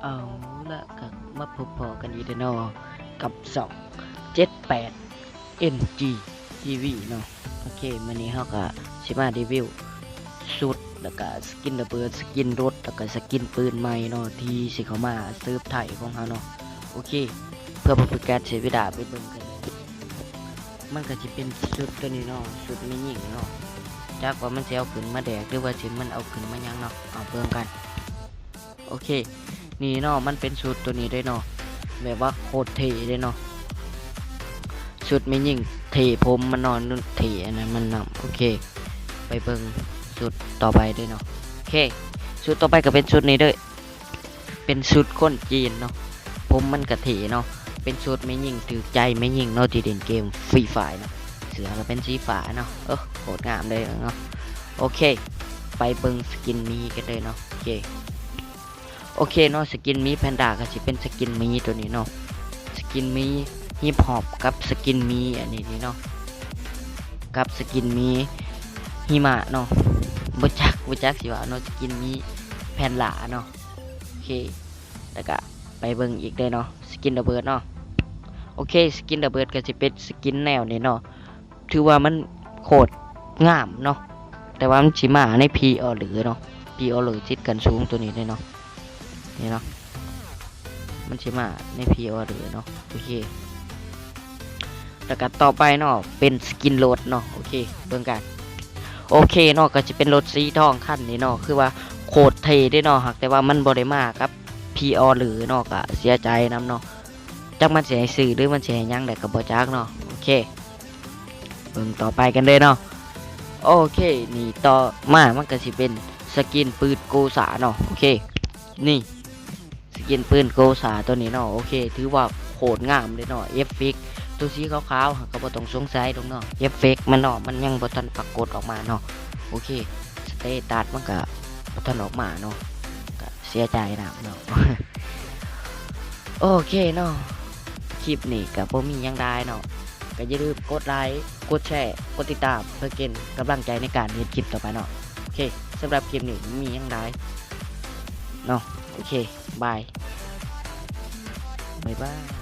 ເອົາລະ ກໍມາພົບພໍ້ກັນອີກແລ້ວເນາະ ກັບຊ່ອງເຈັດແປດເອັນຈີທີວີເນາະ. ໂອເຄ ມື້ນີ້ເຮົາກໍຊິມາຣີວິວຊຸດ ແລ້ວກໍສະກິນລະເບີດ ສະກິນລົດ ແລ້ວກໍສະກິນປືນໃໝ່ເນາະ ທີ່ຊິເຂົ້າມາເສີບໄທຂອງເຮົາເນາະ. ໂອເຄ ເພື່ອບໍ່ເປັນການເສຍເວລາ ໄປເບິ່ງກັນເລີຍ. ມັນກໍຊິເປັນຊຸດຕົວນີ້ເນາະ ຊຸດແມ່ຍິງເນາະ. ຈັກວ່າມັນຊິເອົາຂຶ້ນມາແດກ ຫຼືວ່າຊິມັນເອົາຂຶ້ນມາຫຍັງເນາະ ເອົາເບິ່ງກັນ. ໂອເຄ ນີ້ເນາະ ມັນເປັນຊຸດຕົວນີ້ເດ້ເນາະ ແບບວ່າໂຄດເທ່ເດ້ເນາະ ຊຸດແມ່ຍິງເທ່ ຜົມມັນເນາະ ເທ່ອັນນັ້ນມັນນຳ. ໂອເຄ ໄປເບິ່ງຊຸດຕໍ່ໄປເດ້ເນາະ. ໂອເຄ ຊຸດຕໍ່ໄປກໍເປັນຊຸດນີ້ເດີ້ ເປັນຊຸດຄົນຈີນເນາະ ຜົມມັນກະເທ່ເນາະ ເປັນຊຸດແມ່ຍິງຖືກໃຈແມ່ຍິງເນາະ ທີ່ຫຼິ້ນເກມຟຣີຟາຍເນາະ. ເສື້ອກໍເປັນສີຟ້າເນາະ ເອີ ໂຄດງາມເລີຍເນາະ. ໂອເຄ ໄປເບິ່ງສະກິນໝີກັນເລີຍເນາະ. ໂອເຄ ໂອເຄເນາະ ສະກິນໝີແພນດ້າກໍຊິເປັນສະກິນໝີຕົວນີ້ເນາະ ສະກິນໝີຮິບຮອບກັບສະກິນໝີອັນນີ້ເນາະ ກັບສະກິນໝີຫິມະເນາະ. ບໍ່ຈັກ ບໍ່ຈັກຊິວ່າເນາະ ສະກິນໝີແພນດ້າເນາະ. ໂອເຄ ແລ້ວກະໄປເບິ່ງອີກເດ້ເນາະ ສະກິນລະເບີດເນາະ. ໂອເຄ ສະກິນລະເບີດກໍຊິເປັນສະກິນແນວນີ້ເນາະ ຖືວ່າມັນໂຄດງາມເນາະ ແຕ່ວ່າມັນຊິມາໃນພຣີອໍເດີເນາະ ພຣີອໍເດີຕິດກັນສູງຕົວນີ້ເດ້ເນາະ ນີ້ເນາະ ມັນຊິມາໃນພຣີອໍເດີເນາະ. ໂອເຄ ແລ້ວກໍຕໍ່ໄປເນາະ ເປັນສະກິນລົດເນາະ. ໂອເຄ ເບິ່ງກັນ. ໂອເຄເນາະ ກໍຊິເປັນລົດສີທອງຄັນນີ້ເນາະ ຄືວ່າໂຄດເທ່ເດ້ເນາະ ຫາກແຕ່ວ່າມັນບໍ່ໄດ້ມາກັບພຣີອໍເດີເນາະ ກໍເສຍໃຈນຳເນາະ. ຈັກມັນຊິໃຫ້ຊື້ ຫຼືມັນຊິໃຫ້ຫຍັງແດ່ກໍບໍ່ຈັກເນາະ. ໂອເຄ ເບິ່ງຕໍ່ໄປກັນເລີຍເນາະ. ໂອເຄ ນີ້ຕໍ່ມາມັນກໍຊິເປັນສະກິນປືນໂກຊາເນາະ. ໂອເຄ ນີ້ ສະກິນປືນໂກຊາຕົວນີ້ເນາະ. ໂອເຄ ຖືວ່າໂຄດງາມເດ້ເນາະ ເອຟເຟັກຕົວສີຂາວໆ ຫາກກໍບໍ່ຕ້ອງສົງໄສດອກເນາະ ເອຟເຟັກມັນເນາະ ມັນຍັງບໍ່ທັນປາກົດອອກມາເນາະ. ໂອເຄ ສະເຕຕັດມັນກະບໍ່ທັນອອກມາເນາະ ກະເສຍໃຈນຳເນາະ. ໂອເຄເນາະ ຄລິບນີ້ກະບໍ່ມີຫຍັງຫຼາຍເນາະ ກະຢ່າລືມກົດໄລ ກົດແຊ ກົດຕິດຕາມ ເພື່ອເປັນກຳລັງໃຈໃນການເຮັດຄລິບຕໍ່ໄປເນາະ. ໂອເຄ ສຳລັບຄລິບນີ້ບໍ່ມີຫຍັງຫຼາຍເນາະ. ໂອເຄ ບາຍ ບາຍບາຍ.